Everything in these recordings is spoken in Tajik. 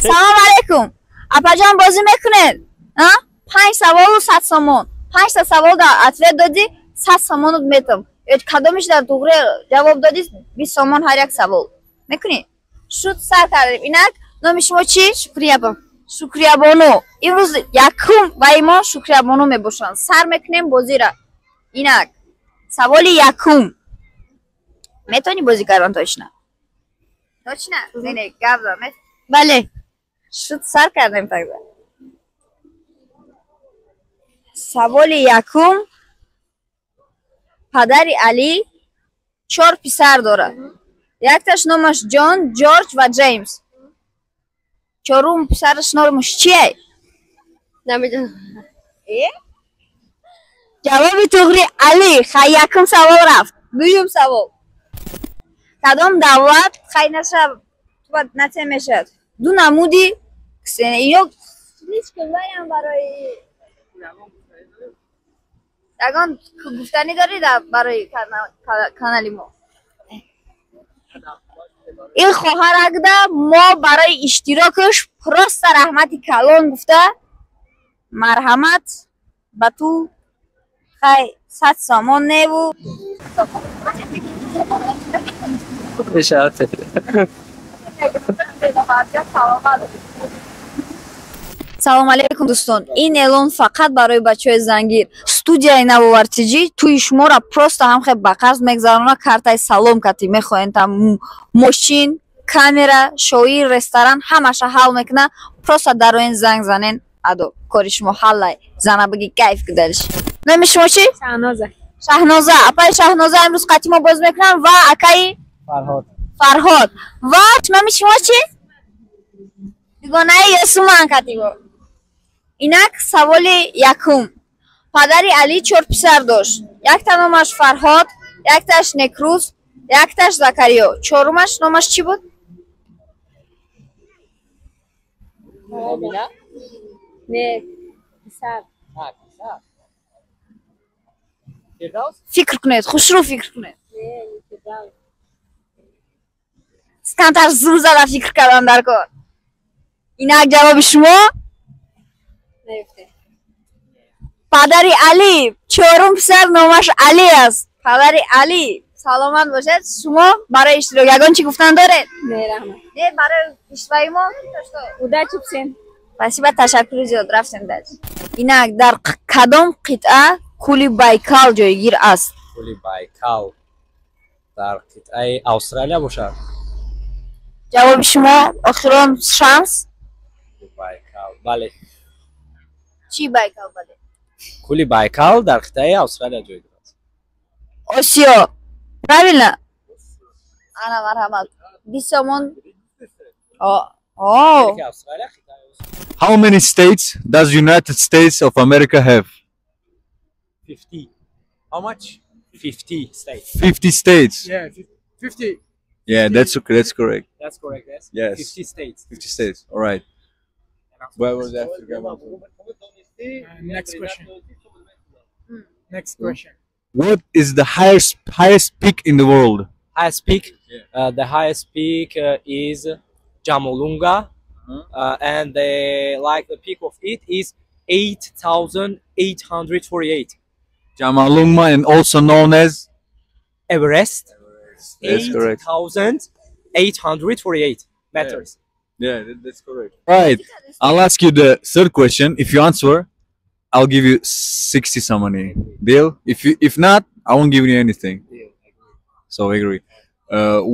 Салом алейкум. Апаҷон, бозӣ мекунед? А? Панҷ саволу 100 сомон. Панҷта савол да ответ додӣ, 100 сомонут метам. Кадомиш дар туғри ҷавоб додӣ, 20 сомон ҳар як савол. Мекунӣ? Шуд, сар кардем. Инак, номи шумо чӣ? Шукриябо. Шукриябону. Имрӯз якум вай мо Шукриябону мебошанд. Сар мекунем бозира. Инак, саволи якум. Метавонӣ бозӣ кардан точно? Точно? Не, не, гап зан. Бале. Шуд, сар кардем тогда. Саволи якум: падари Алӣ чор писар дорад. Якташ номаш Ҷон, Ҷорҷ ва Ҷеймс. Чорум писараш номаш чие? Намедонам. Ҷавоби туғри Алӣ. Хай, якум савол рафт. Дуюм савол: кадом давлат, хай, наша нате мешавад ду намуди ино барои ягон гуфтанӣ дорӣ барои канали мо? Ин хоҳаракда мо барои иштирокаш просто раҳмати калон гуфта, марҳамат ба ту. Хай, 100 сомон неву. Мешавад. Салом алейкум, дӯстон. Ин эълон фақат барои бачаҳои зангир. Студияи Навовар ТЖ тӯи шуморо просто ҳам хел ба қарз мегзарона. Картаи салом кати мехоҳем, там мошин, камера, шоир, ресторан, ҳамаша ҳал мекуна. Просто дароен, занг занен, адо кори шумо ҳаллай. Зана биги, кайф кудалиш. Номи шумо чӣ? Шаҳноза. Шаҳноза. Апаи Шаҳноза имрӯз қати мо боз мекунам ва акаи Фарҳод. Фарҳод. Ва номи шумо чӣ? Дугонаи Ёсуман катибо. Инак, саволи якум: падари Алӣ чор писар дошт. Якта номаш Фарҳод, якташ Некрӯз, якташ Закариё. Чорумаш номаш чӣ буд? Омина. Не, писар. Фирдавс. Фикр кунед, хушрӯ фикр кунед. Не, Фирдавс. Скантар зур зада фикр кардан дар кор. Инак, ҷавоби шумо? Наёфтем. Падари Алӣ, чорум писар номаш Алӣ аст. Падари Алӣ. Саломат бошед. Шумо барои иштирок ягон чӣ гуфтан доред? Не, раҳмат. Не, барои иштироки мо что? Удачи всем. Спасибо, ташаккури зиёд. Рафтем дальше. Инак, дар кадом қитъа кӯли Байкал ҷойгир аст? Кӯли Байкал дар қитъаи Австралия бошад. Ҷавоби шумо, охирон шанс. Байкал, бале. Чӣ Байкал, бале? Кӯли Байкал дар қитъаи Австралия ҷойгир аст. Осиё, правильно? Ана, марҳамат, 20 сомон. О. Австралия қитъаи Осиё. How many states does United States of America have? 50. How much? 50 states. 50 states. Yeah, 50. Yeah, that's okay. That's correct. That's correct, yes. Yes. 50 states. 50 states. All right. Where was Africa? Next question. Next question. What is the highest peak in the world? Highest peak. Yeah. The highest peak is Jamolunga, and the like the peak of it is 8,848. Jamalungma, and also known as Everest. That's correct. 8,848 meters. Yeah, that's correct. Right. I'll ask you the third question. If you answer, I'll give you 60 somoni. Deal? If not, I won't give you anything. Deal. So I agree.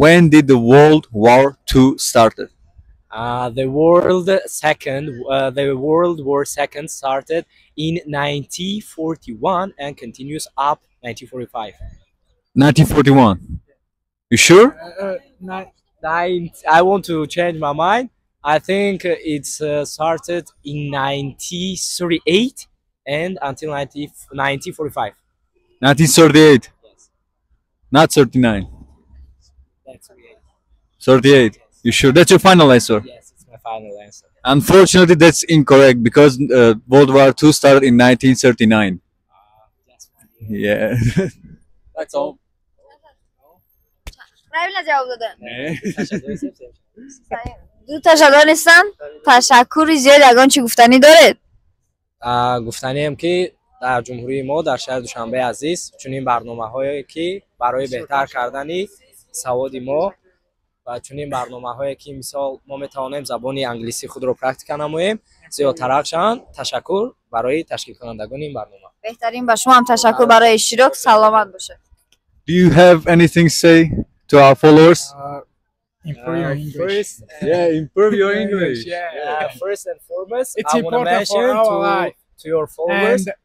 When did the World War II started? The World War Second started in 1941 and continues up 1945. 1941. You sure? Nine, Nine, I want to change my mind. I think it's started in 1938 and until 1945. 1938, Yes, not 39. That's 38. 38. You sure? That's your final answer. Yes, it's my final answer. Unfortunately, that's incorrect because World War II started in 1939. That's fine. Yeah. That's all. Правильно ҷавоб додем? Ду таша донистам. Ташаккури зиёд. Ягон чӣ гуфтанӣ доред? Гуфтанием, ки дар ҷумҳурии мо, дар шаҳри Душанбеи азиз, чунин барномаҳое, ки барои беҳтар кардани саводи мо ва чунин барномаҳое, ки мисол мо метавонем забони англисии худро практика намоем, зиёдтарак шаванд. Ташаккур барои ташкилкунандагони ин барнома. Беҳтарин, ба шумо ҳам ташаккур барои иштирок. Саломат бошед. Do you have anything to say to our followers? Improve your English. First, Yeah, improve your English. Yeah. First and foremost, It's I want to important for mention our to, life. to your followers, And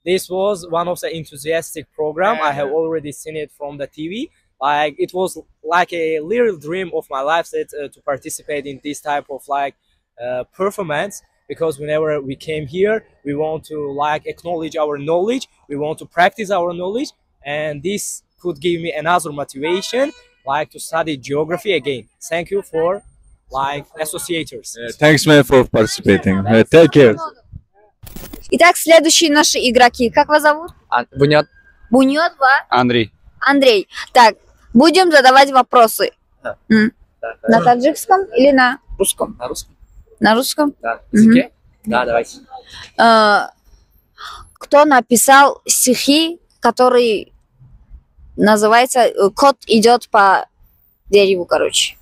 this was one of the enthusiastic program. I have already seen it from the TV. Like, it was like a little dream of my life that to participate in this type of like performance, because whenever we came here, we want to like acknowledge our knowledge, we want to practice our knowledge, and this could give me another motivation like to study geography again. Thank you for like associators. Yeah, thanks, man, for participating. Take care. Итак, следующие наши игроки. Как вас зовут? Бунёд. Бунёд ва Андрей. Андрей. Так, будем задавать вопросы. Да. На таджикском или на русском? На русском. На русском? Да. Языке? Да, давайте. Кто написал стихи, которые называются «Кот идет по дереву», короче?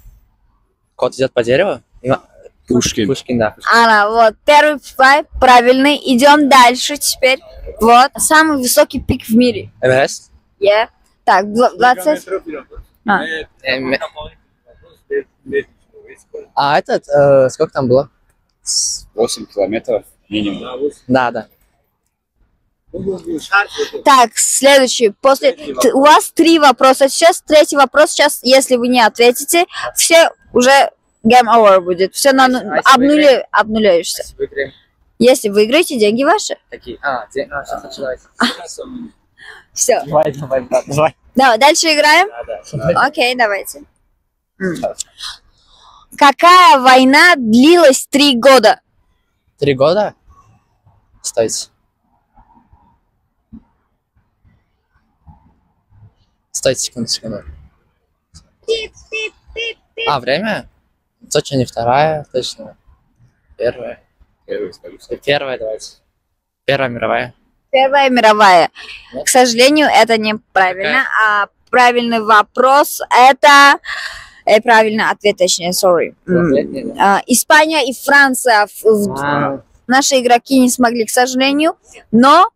Кот идет по дереву? Пушкин. Пушкин, да. Ана, вот, первый вайб правильный. Идем дальше теперь. Вот, самый высокий пик в мире. Эверест? Yeah. Так, 20. А. А этот, сколько там было? 8 километров минимум. Да. Так, следующий. После... У вас три вопроса сейчас. Третий вопрос сейчас, если вы не ответите, все уже game over будет. Все на... А если выиграем? Обнуляешься. Если выиграем. Если выиграете, деньги ваши. Какие? А, сейчас начинайте. Все. Давай, давай, брат, давай. Давай, дальше играем? Да, да. Окей, давайте. Какая война длилась 3 года? 3 года? Стойте. Стойте, секунду, секунду. А, время? Точно не вторая, точно. Первая. Первый, скажу. Первая, давайте. Первая мировая. Первая мировая. Нет? К сожалению, это неправильно. А правильный вопрос это... правильный ответ, точнее, sorry. Ответ не- да. Испания и Франция. А, Наши игроки не смогли, к сожалению. Но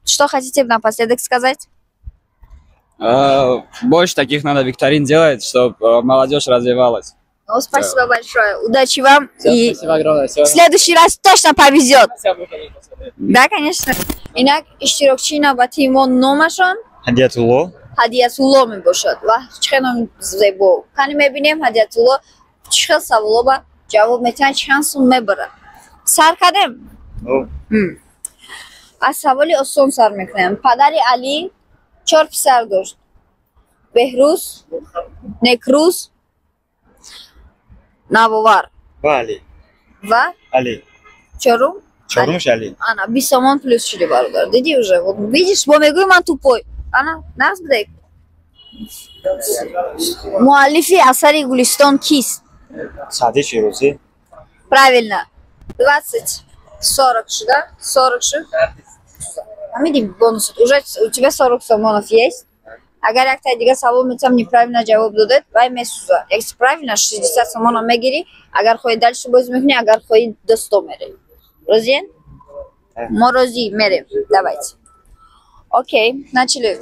что хотите напоследок сказать? Больше таких надо викторин делать, чтобы молодежь развивалась. Ну, спасибо большое. Удачи вам. Всё, И спасибо огромное. Всё. в следующий раз точно повезет. Всё, выходим, пацаны. Да, конечно. Инак, иштирокчии навбатии мо номашон Ҳадиятулло. Ҳадиятулло мебошад ва чӣ хел номи зебо. Кани мебинем, Ҳадиятулло чӣ хел саволо ба ҷавоб метиҳанд, чанд сум мебарад. Сар кардем? Аз саволи осон сар мекунем. Падари Алӣ чор писар дошт: Беҳрӯз, Некрӯз, Навовар Ва Али. Ва Али. чорум. Чорумш Али. Ана, 20 сомон плюс шуди, бародар. Дидӣ уже? Вот видишь, бо мегӯи ман тупой. Ана, нағз бидек. Муаллифи асари «Гулистон» кист? Саъди Шерозӣ. Правильно. 20, 40 шуда, 40 шуд. Фаҳмидӣ, бонус. Уже у тебя 40 сомонов есть. Агар якта дига савол метиҳам, неправильно ҷавоб додед, вай месӯза. Если правильно, 60 сомонро мегирӣ. Агар хоҳӣ, дальше бозӣ мекунӣ, агар хоҳӣ, 200 мерӣ. Розиен? Мо розӣ, мерем. Давайте. Окей, начали.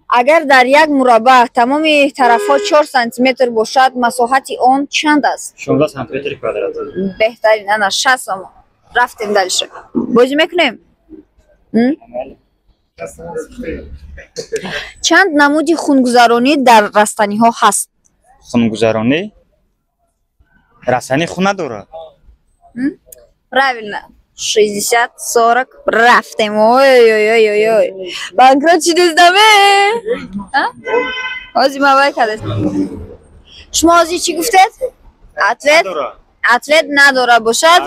Агар дар як мураббаъ тамоми тарафҳо 4 сантиметр бошад, масоҳати он чанд аст? 16 сантиметри квадрат. Беҳтарин, ана 60 сомон. Рафтем дальше. Бозӣ мекунем? М? Чанд намуди хунгузаронӣ дар растаниҳо ҳаст? Хунгузаронӣ? Растанӣ хун надорад. Правильно. 60, 40, рафтем. Ой-ой-ой-ой-ой. Банкрот шудездаме. Ҳозир ма вай кардем. Шумо ҳозир чӣ гуфтед? Ответ? Ответ надора бошад.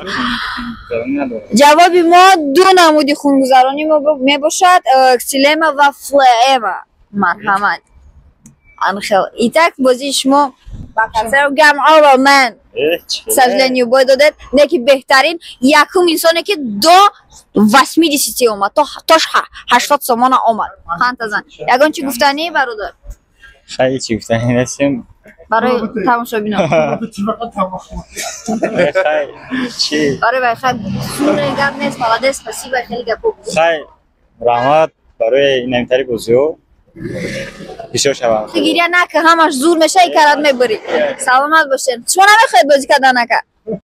Ҷавоби мо ду намуди хунгузаронӣ мебошад, ксилема ва флоэма. Марҳамат. Анхел. Итак, бозии шумо ба консерв game over, man. К сожалению, бой додед. Не ки беҳтарин якум инсоне, ки до 80 омад, то 80 сомона омад. Хантазан. Ягон чӣ гуфтанӣ, бародар? Хеле чӣ гуфтанӣ нестем. Барои тамошобинон. Хай, чӣ? Барои вай хай суре гап нест, молодец, спасибо, хеле гапо. Хай, раҳмат барои инамитари бозиҳо бисёр шаванд. Гиря нака, ҳамаш зур меша, и карат мебарӣ. Саломат бошед. Шумо намехоҳед бозӣ кардан, ака?